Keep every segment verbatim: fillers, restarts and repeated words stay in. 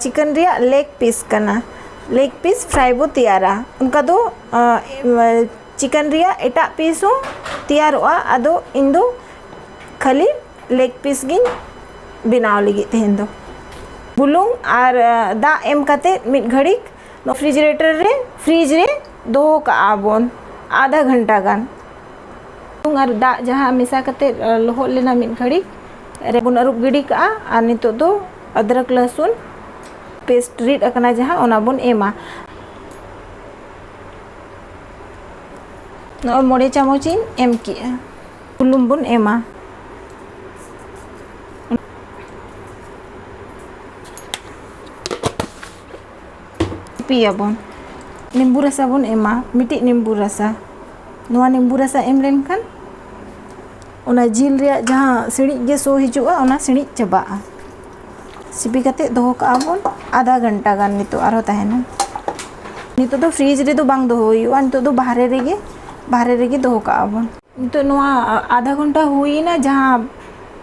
Chicken ᱨᱮᱭᱟᱜ ᱞᱮᱜ piece ᱠᱟᱱᱟ᱾ ᱞᱮᱜ ᱯᱤᱥ ᱯᱷᱨᱟᱭ ᱵᱚ ᱛᱮᱭᱟᱨᱟ᱾ ᱚᱱᱠᱟ ᱫᱚ ᱪᱤᱠᱮᱱ ᱨᱮᱭᱟᱜ ᱮᱴᱟᱜ ᱯᱤᱥ ᱦᱚᱸ ᱛᱮᱭᱟᱨᱚᱜᱼᱟ᱾ ᱟᱫᱚ ᱤᱧ ᱫᱚ ᱠᱷᱟᱹᱞᱤ ᱞᱮᱜ ᱯᱤᱥ ᱜᱤᱧ ᱵᱮᱱᱟᱣ ᱞᱟᱹᱜᱤᱫ ᱛᱮᱦᱮᱧ ᱫᱚ᱾ ᱵᱩᱞᱩᱝ ᱟᱨ ᱫᱟᱜ ᱮᱢ ᱠᱟᱛᱮ ᱢᱤᱫ ᱜᱷᱟᱹᱲᱤᱡ ᱱᱚᱣᱟ ᱯᱷᱨᱤᱡᱽ ᱨᱮᱴᱟᱨ ᱨᱮ, ᱯᱷᱨᱤᱡᱽ ᱨᱮ ᱫᱚᱦᱚ ᱠᱟᱜᱼᱟ ᱵᱚᱱ ᱟᱫᱷᱟ ᱜᱷᱚᱱᱴᱟ ᱜᱟᱱ᱾ ᱵᱩᱞᱩᱝ ᱟᱨ ᱫᱟᱜ ᱡᱟᱦᱟᱸ ᱢᱮᱥᱟ ᱠᱟᱛᱮ ᱞᱚᱦᱚᱫ ᱞᱮᱱᱟ ᱢᱤᱫ ᱜᱷᱟᱹᱲᱤᱡ ᱨᱮ ᱵᱚᱱ ᱟᱹᱨᱩᱵ ᱜᱤᱰᱤ ᱠᱟᱜᱼᱟ᱾ ᱟᱨ ᱱᱤᱛᱚᱜ ᱫᱚ ᱟᱫᱨᱚᱠ ᱞᱟᱹᱥᱩᱱ ᱯᱮᱥᱴ ᱨᱤᱫ ᱟᱠᱟᱱᱟ ᱡᱟᱦᱟᱸ, ᱚᱱᱟ ᱵᱚᱱ ᱮᱢᱟ᱾ ᱱᱚᱜᱼᱚᱭ ᱢᱚᱬᱮ ᱪᱟᱢᱚᱪ ᱤᱧ ᱮᱢ ᱠᱮᱜᱼᱟ᱾ ᱵᱩᱞᱩᱝ ᱵᱚᱱ ᱮᱢᱟ᱾ ᱥᱤᱯᱤᱭᱟᱵᱚᱱ᱾ ᱱᱤᱢᱵᱩ ᱨᱟᱥᱟ ᱵᱚᱱ ᱮᱢᱟ, ᱢᱤᱫᱴᱤᱡ ᱱᱤᱢᱵᱩ ᱨᱟᱥᱟ᱾ ᱱᱚᱣᱟ ᱱᱤᱢᱵᱩ ᱨᱟᱥᱟ ᱮᱢ ᱞᱮᱱᱠᱷᱟᱱ ᱚᱱᱟ ᱡᱤᱞ ᱨᱮᱭᱟᱜ ᱡᱟᱦᱟᱸ ᱥᱤᱬᱤᱡ ᱜᱮ ᱥᱚ ᱦᱤᱡᱩᱜᱼᱟ, ᱚᱱᱟ ᱥᱤᱬᱤᱡ ᱪᱟᱵᱟᱜᱼᱟ᱾ ᱥᱤᱯᱤ ᱠᱟᱛᱮ ᱫᱚᱦᱚ ᱠᱟᱜᱼᱟ ᱵᱚᱱ ᱟᱫᱷᱟ ᱜᱷᱚᱱᱴᱟ ᱜᱟᱱ᱾ ᱱᱤᱛᱚᱜ ᱟᱨᱦᱚᱸ ᱛᱟᱦᱮᱱᱟ᱾ ᱱᱤᱛᱚᱜ ᱫᱚ ᱯᱷᱨᱤᱡᱽ ᱨᱮᱫᱚ ᱵᱟᱝ ᱫᱚᱦᱚ ᱦᱩᱭᱩᱜᱼᱟ, ᱱᱤᱛᱚᱜ ᱫᱚ ᱵᱟᱦᱨᱮ ᱨᱮᱜᱮ, ᱵᱟᱦᱨᱮ ᱨᱮᱜᱮ ᱫᱚᱦᱚ ᱠᱟᱜᱼᱟ ᱵᱚᱱ᱾ ᱱᱤᱛᱚᱜ ᱱᱚᱣᱟ ᱟᱫᱷᱟ ᱜᱷᱚᱱᱴᱟ ᱦᱩᱭᱮᱱᱟ, ᱡᱟᱦᱟᱸ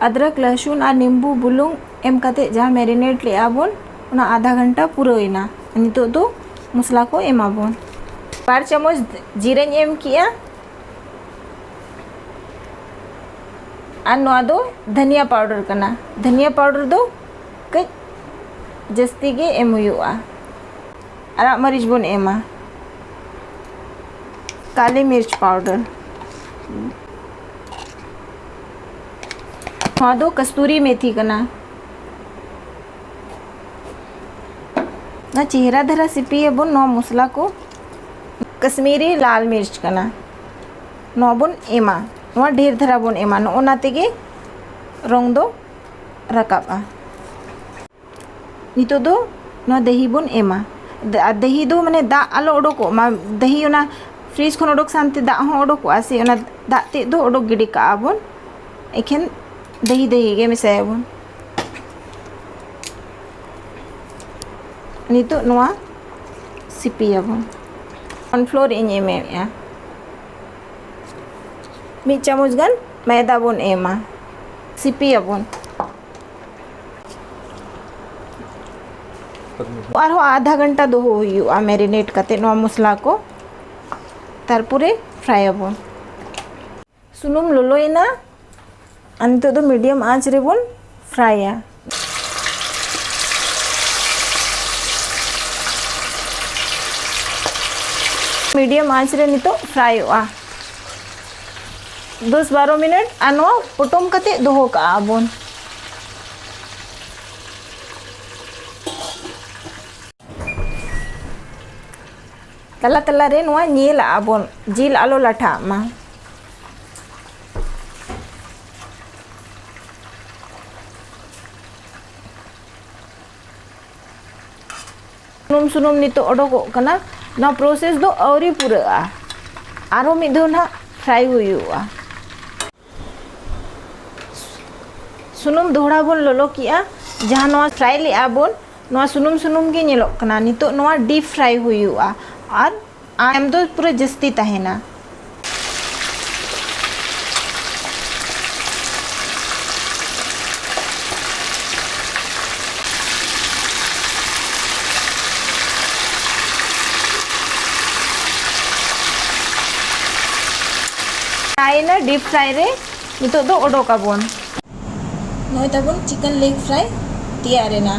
ᱟᱫᱨᱚᱠ, ᱞᱟᱹᱥᱩᱱ ᱟᱨ ᱱᱤᱢᱵᱩ ᱵᱩᱞᱩᱝ ᱮᱢ ᱠᱟᱛᱮ ᱡᱟᱦᱟᱸ ᱢᱮᱨᱤᱱᱮᱴ ᱞᱮᱜᱼᱟ ᱵᱚᱱ, ᱚᱱᱟ ᱟᱫᱷᱟ ᱜᱷᱚᱱᱴᱟ ᱯᱩᱨᱟᱹᱣᱮᱱᱟ᱾ ᱱᱤᱛᱚᱜ ᱫᱚ ᱢᱚᱥᱞᱟ ᱠᱚ ᱮᱢᱟᱵᱚᱱ᱾ ᱵᱟᱨ ᱪᱟᱢᱚᱪ ᱡᱤᱨᱟᱹᱧ ᱮᱢ ᱠᱮᱜᱼᱟ᱾ ᱟᱨ ᱱᱚᱣᱟ ᱫᱚ ᱫᱷᱟᱹᱱᱤᱭᱟ ᱯᱟᱣᱰᱟᱨ ᱠᱟᱱᱟ᱾ ᱫᱷᱟᱹᱱᱤᱭᱟ ᱯᱟᱣᱰᱟᱨ ᱫᱚ ᱠᱟᱹᱡ ᱡᱟᱹᱥᱛᱤ ᱜᱮ ᱮᱢ ᱦᱩᱭᱩᱜᱼᱟ᱾ ᱟᱨᱟᱜ ᱢᱟᱹᱨᱤᱪ ᱵᱚᱱ ᱮᱢᱟ, ᱠᱟᱞᱤ ᱢᱤᱨᱪ ᱯᱟᱣᱰᱟᱨ᱾ ᱱᱚᱣᱟ ᱫᱚ ᱠᱟᱥᱛᱩᱨᱤ ᱢᱮᱛᱷᱤ ᱠᱟᱱᱟ᱾ ᱱᱚᱣᱟ ᱪᱮᱦᱨᱟ ᱫᱷᱟᱨᱟ ᱥᱤᱯᱤᱭᱟᱵᱚᱱ ᱱᱚᱣᱟ ᱢᱚᱥᱞᱟ ᱠᱚ᱾ ᱠᱟᱥᱢᱤᱨᱤ ᱞᱟᱞ ᱢᱤᱨᱪ ᱠᱟᱱᱟ, ᱱᱚᱣᱟ ᱵᱚᱱ ᱮᱢᱟ᱾ ᱱᱚᱣᱟ ᱰᱷᱮᱨ ᱫᱷᱟᱨᱟ ᱵᱚᱱ ᱮᱢᱟ, ᱱᱚᱜᱼᱚ ᱱᱟ ᱛᱮᱜᱮ ᱨᱚᱝ ᱫᱚ ᱨᱟᱠᱟᱵᱼᱟ᱾ ᱱᱤᱛᱚᱜ ᱫᱚ ᱱᱚᱣᱟ ᱫᱟᱹᱦᱤ ᱵᱚᱱ ᱮᱢᱟ᱾ ᱫᱟ-, ᱟᱨ ᱫᱟᱹᱦᱤ ᱫᱚ ᱢᱟᱱᱮ ᱫᱟᱜ ᱟᱞᱚ ᱚᱰᱚᱠᱚᱜ ᱢᱟ᱾ ᱫᱟᱹᱦᱤ ᱚᱱᱟ ᱯᱷᱨᱤᱡᱽ ᱠᱷᱚᱱ ᱚᱰᱚᱠ ᱥᱟᱶᱛᱮ ᱫᱟᱜ ᱦᱚᱸ ᱚᱰᱚᱠᱚᱜᱼᱟ ᱥᱮ, ᱚᱱᱟ ᱫᱟᱜ ᱛᱮᱫ ᱫᱚ ᱚᱰᱚᱠ ᱜᱤᱰᱤ ᱠᱟᱜᱼᱟ ᱵᱚᱱ᱾ ᱮᱠᱷᱮᱱ ᱫᱟᱹᱦᱤ ᱫᱟᱹᱦᱤ ᱜᱮ ᱢᱮᱥᱟᱭᱟᱵᱚᱱ᱾ ᱱᱤᱛᱚᱜ ᱱᱚᱣᱟ ᱥᱤᱯᱤᱭᱟᱵᱚᱱ᱾ ᱠᱚᱨᱱᱯᱷᱞᱳᱨ ᱤᱧ ᱮᱢᱮᱫᱼᱟ, ᱢᱤᱫ ᱪᱟᱢᱚᱪ ᱜᱟᱱ ᱢᱚᱭᱫᱟ ᱵᱚᱱ ᱮᱢᱟ, ᱥᱤᱯᱤᱭᱟᱵᱚᱱ᱾ ᱟᱨᱦᱚᱸ ᱟᱫᱷᱟ ᱜᱷᱚᱱᱴᱟ ᱫᱚᱦᱚ ᱦᱩᱭᱩᱜᱼᱟ ᱢᱮᱨᱤᱱᱮᱴ ᱠᱟᱛᱮ ᱱᱚᱣᱟ ᱢᱚᱥᱞᱟ ᱠᱚ᱾ ᱛᱟᱨᱯᱚᱨᱮ ᱯᱷᱨᱟᱭ ᱟᱵᱚᱱ᱾ ᱥᱩᱱᱩᱢ ᱞᱚᱞᱚᱭᱮᱱᱟ᱾ ᱟᱨ ᱱᱤᱛᱚᱜ ᱫᱚ ᱢᱤᱰᱤᱭᱟᱢ ᱟᱸᱪ ᱨᱮᱵᱚᱱ ᱯᱷᱨᱟᱭᱟ᱾ ᱢᱤᱰᱤᱭᱟᱢ ᱟᱸᱪ ᱨᱮ ᱱᱤᱛᱚᱜ ᱯᱷᱨᱟᱭᱚᱜᱼᱟ ᱫᱚᱥ ᱵᱟᱨᱚ ᱢᱤᱱᱤᱴ᱾ ᱟᱨ ᱱᱚᱣᱟ ᱯᱚᱴᱚᱢ ᱠᱟᱛᱮ ᱫᱚᱦᱚ ᱠᱟᱜᱼᱟ ᱵᱚᱱ᱾ ᱛᱟᱞᱟ ᱛᱟᱞᱟ ᱨᱮ ᱱᱚᱣᱟ ᱧᱮᱞ ᱟᱜᱼᱟ ᱵᱚᱱ, ᱡᱤᱞ ᱟᱞᱚ ᱞᱟᱴᱷᱟᱜ ᱢᱟ᱾ ᱥᱩᱱᱩᱢ ᱥᱩᱱᱩᱢ ᱱᱤᱛᱚᱜ ᱚᱰᱚᱠᱚᱜ ᱠᱟᱱᱟ᱾ ᱱᱚᱣᱟ ᱯᱨᱚᱥᱮᱥ ᱫᱚ ᱟᱹᱣᱨᱤ ᱯᱩᱨᱟᱹᱜᱼᱟ, ᱟᱨᱦᱚᱸ ᱢᱤᱫ ᱫᱷᱟᱣ ᱱᱟᱦᱟᱜ ᱯᱷᱨᱟᱭ ᱦᱩᱭᱩᱜᱼᱟ᱾ ᱥᱩᱱᱩᱢ ᱫᱚᱦᱲᱟ ᱵᱚᱱ ᱞᱚᱞᱚ ᱠᱮᱜᱼᱟ᱾ ᱡᱟᱦᱟᱸ ᱱᱚᱣᱟ ᱯᱷᱨᱟᱭ ᱞᱮᱜᱼᱟ ᱵᱚᱱ, ᱱᱚᱣᱟ ᱥᱩᱱᱩᱢ ᱥᱩᱱᱩᱢ ᱜᱮ ᱧᱮᱞᱚᱜ ᱠᱟᱱᱟ᱾ ᱱᱤᱛᱚᱜ ᱱᱚᱣᱟ ᱰᱤᱯ ᱯᱷᱨᱟᱭ ᱦᱩᱭᱩᱜᱼᱟ ᱟᱨ ᱟᱸᱪ ᱫᱚ ᱯᱩᱨᱟᱹ ᱡᱟᱹᱥᱛᱤ ᱛᱟᱦᱮᱱᱟ᱾ ᱯᱷᱨᱟᱭ ᱮᱱᱟ ᱰᱤᱯ ᱯᱷᱨᱟᱭ ᱨᱮ᱾ ᱱᱤᱛᱚᱜ ᱫᱚ ᱚᱰᱚᱠ ᱟᱵᱚᱱ᱾ ᱱᱚᱜᱼᱚᱭ ᱛᱟᱵᱚᱱ ᱪᱤᱠᱮᱱ ᱞᱮᱜ ᱯᱷᱨᱟᱭ ᱛᱮᱭᱟᱨ ᱮᱱᱟ᱾